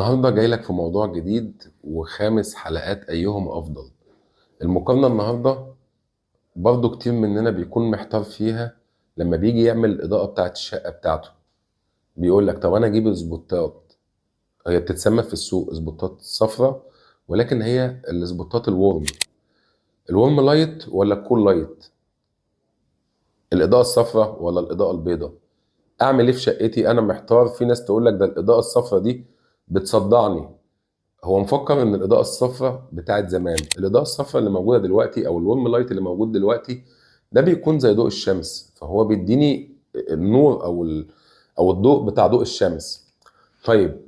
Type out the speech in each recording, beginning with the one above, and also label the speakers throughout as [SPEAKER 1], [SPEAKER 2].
[SPEAKER 1] النهارده جاي لك في موضوع جديد وخامس حلقات أيهم أفضل. المقارنة النهارده برضو كتير مننا بيكون محتار فيها لما بيجي يعمل الإضاءة بتاعت الشقة بتاعته. بيقول لك طب أنا أجيب spotات، هي بتتسمى في السوق spotات صفراء، ولكن هي ال spotات ال warm، ال warm light ولا ال cool light، الإضاءة الصفراء ولا الإضاءة البيضاء؟ أعمل إيه في شقتي؟ أنا محتار. في ناس تقول لك ده الإضاءة الصفراء دي بتصدعني، هو مفكر ان الاضاءة الصفراء بتاعت زمان. الاضاءة الصفراء اللي موجودة دلوقتي او ال warm light اللي موجود دلوقتي ده بيكون زي ضوء الشمس، فهو بيديني النور او الضوء بتاع ضوء الشمس. طيب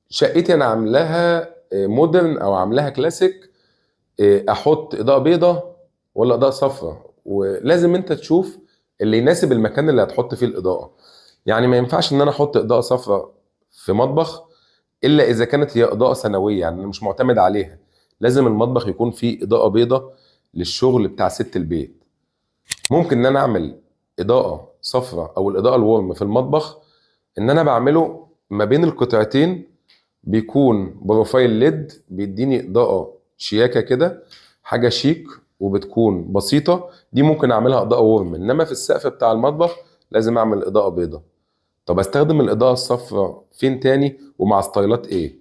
[SPEAKER 1] شقتي انا عاملاها modern او عاملاها كلاسيك، احط اضاءه بيضاء ولا اضاءه صفراء؟ ولازم انت تشوف اللي يناسب المكان اللي هتحط فيه الاضاءة. يعني ما ينفعش ان انا احط اضاءه صفراء في مطبخ الا اذا كانت هي اضاءه ثانوية، يعني انا مش معتمد عليها. لازم المطبخ يكون فيه اضاءه بيضاء للشغل بتاع ست البيت. ممكن ان انا اعمل اضاءه صفراء او الاضاءة ال warm في المطبخ، ان انا بعمله ما بين القطعتين بيكون profile LED بيديني اضاءه شياكه كده، حاجة شيك وبتكون بسيطة. دي ممكن اعملها اضاءه warm، انما في السقف بتاع المطبخ لازم اعمل اضاءه بيضاء. طب استخدم الاضاءة الصفراء فين تاني ومع styleات ايه؟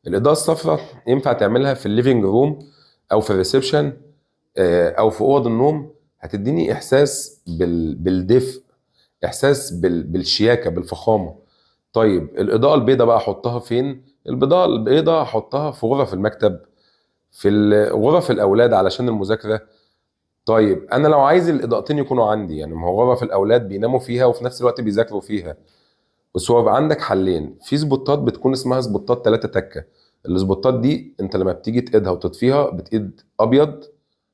[SPEAKER 1] الاضاءة الصفراء ينفع تعملها في ال living room او في ال reception، او في اوض النوم. هتديني احساس بالدفء، احساس بالشياكه، بالفخامه. طيب الاضاءة البيضاء بقى احطها فين؟ الاضاءة البيضاء احطها في غرف المكتب، في غرف الاولاد علشان المذاكرة. طيب انا لو عايز الاضاءتين يكونوا عندي، يعني ما هو غرف الاولاد بيناموا فيها وفي نفس الوقت بيذاكروا فيها، بس هو بقى عندك حلين. في spotات بتكون اسمها spotات 3 تكه، ال spotات دي انت لما بتيجي تقيدها وتطفيها بتقيد ابيض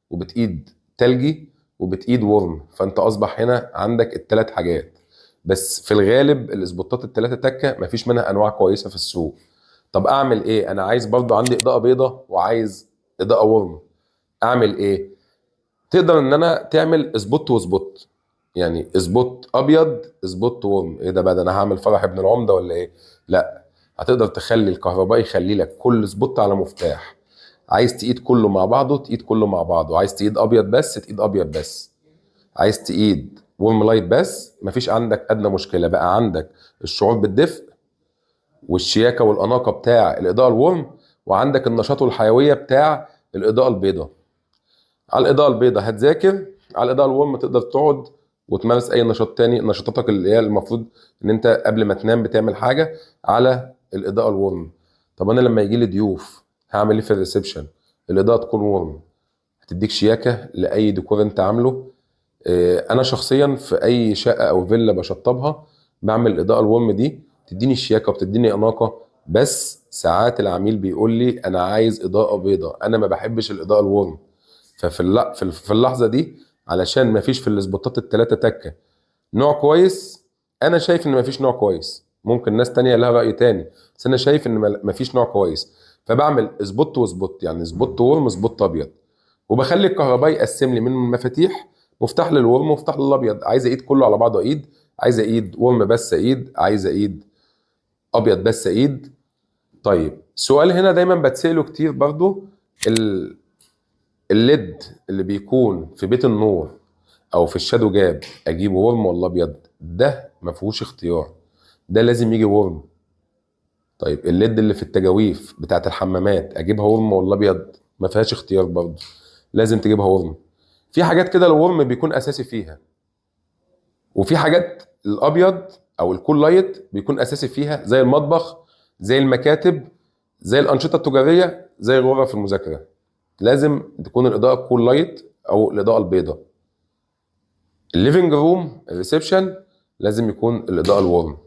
[SPEAKER 1] وبتقيد تلجي وبتقيد warm، فانت اصبح هنا عندك الثلاث حاجات. بس في الغالب ال spotات الثلاثة تكه مفيش منها انواع كويسة في السوق. طب اعمل ايه؟ انا عايز برضو عندي اضاءه بيضاء وعايز اضاءه warm، اعمل ايه؟ تقدر ان انا تعمل spot و spot، يعني spot ابيض spot warm. ايه ده بقى؟ ده انا هعمل فرح ابن العمدة ولا ايه؟ لا، هتقدر تخلي الكهربائي يخلي لك كل spot على مفتاح. عايز تقيد كله مع بعضه تقيد كله مع بعضه، عايز تقيد ابيض بس تقيد ابيض بس، عايز تقيد warm light بس، مفيش عندك ادنى مشكلة. بقى عندك الشعور بالدفء والشياكه والاناقه بتاع الاضاءة ال warm، وعندك النشاط والحيوية بتاع الاضاءة البيضاء. على الاضاءة البيضاء هتذاكر، على الاضاءة ال warm تقدر تقعد وتمارس اي نشاط تاني، نشاطاتك اللي هي المفروض ان انت قبل ما تنام بتعمل حاجة على الاضاءة ال warm. طب انا لما يجي لي ضيوف هعمل ايه في ال reception؟ الاضاءة تكون warm، هتديك شياكه لاي ديكور انت عامله. انا شخصيا في اي شقه او فيلا بشطبها بعمل الاضاءة ال warm دي، تديني شياكه وبتديني اناقة. بس ساعات العميل بيقول لي انا عايز اضاءه بيضاء، انا ما بحبش الاضاءة ال warm. ففي في اللحظة دي علشان ما فيش في ال spotات الثلاثة تكه نوع كويس، انا شايف ان ما فيش نوع كويس، ممكن ناس تانية لها رأي تاني، بس انا شايف ان ما فيش نوع كويس. فبعمل spot و spot، يعني spot warm spot ابيض، وبخلي الكهربائي يقسم لي من المفاتيح مفتاح لل warm ومفتاح للابيض. عايز اقيد كله على بعضه اقيد، عايز اقيد warm بس اقيد، عايز اقيد ابيض بس اقيد. طيب سؤال هنا دايما بتسأله كتير برضو، ال LED اللي بيكون في بيت النور او في ال shadow gap اجيبه warm ولا ابيض؟ ده ما فيهوش اختيار، ده لازم يجي warm. طيب ال LED اللي في التجاويف بتاعت الحمامات اجيبها warm ولا ابيض؟ ما فيهاش اختيار برضه، لازم تجيبها warm. في حاجات كده ال warm بيكون اساسي فيها، وفي حاجات الابيض او ال cool light بيكون اساسي فيها، زي المطبخ، زي المكاتب، زي الانشطة التجارية، زي غرف المذاكرة. لازم تكون الاضاءة cool light او الاضاءة البيضاء. ال living room، ال reception، لازم يكون الاضاءة ال warm.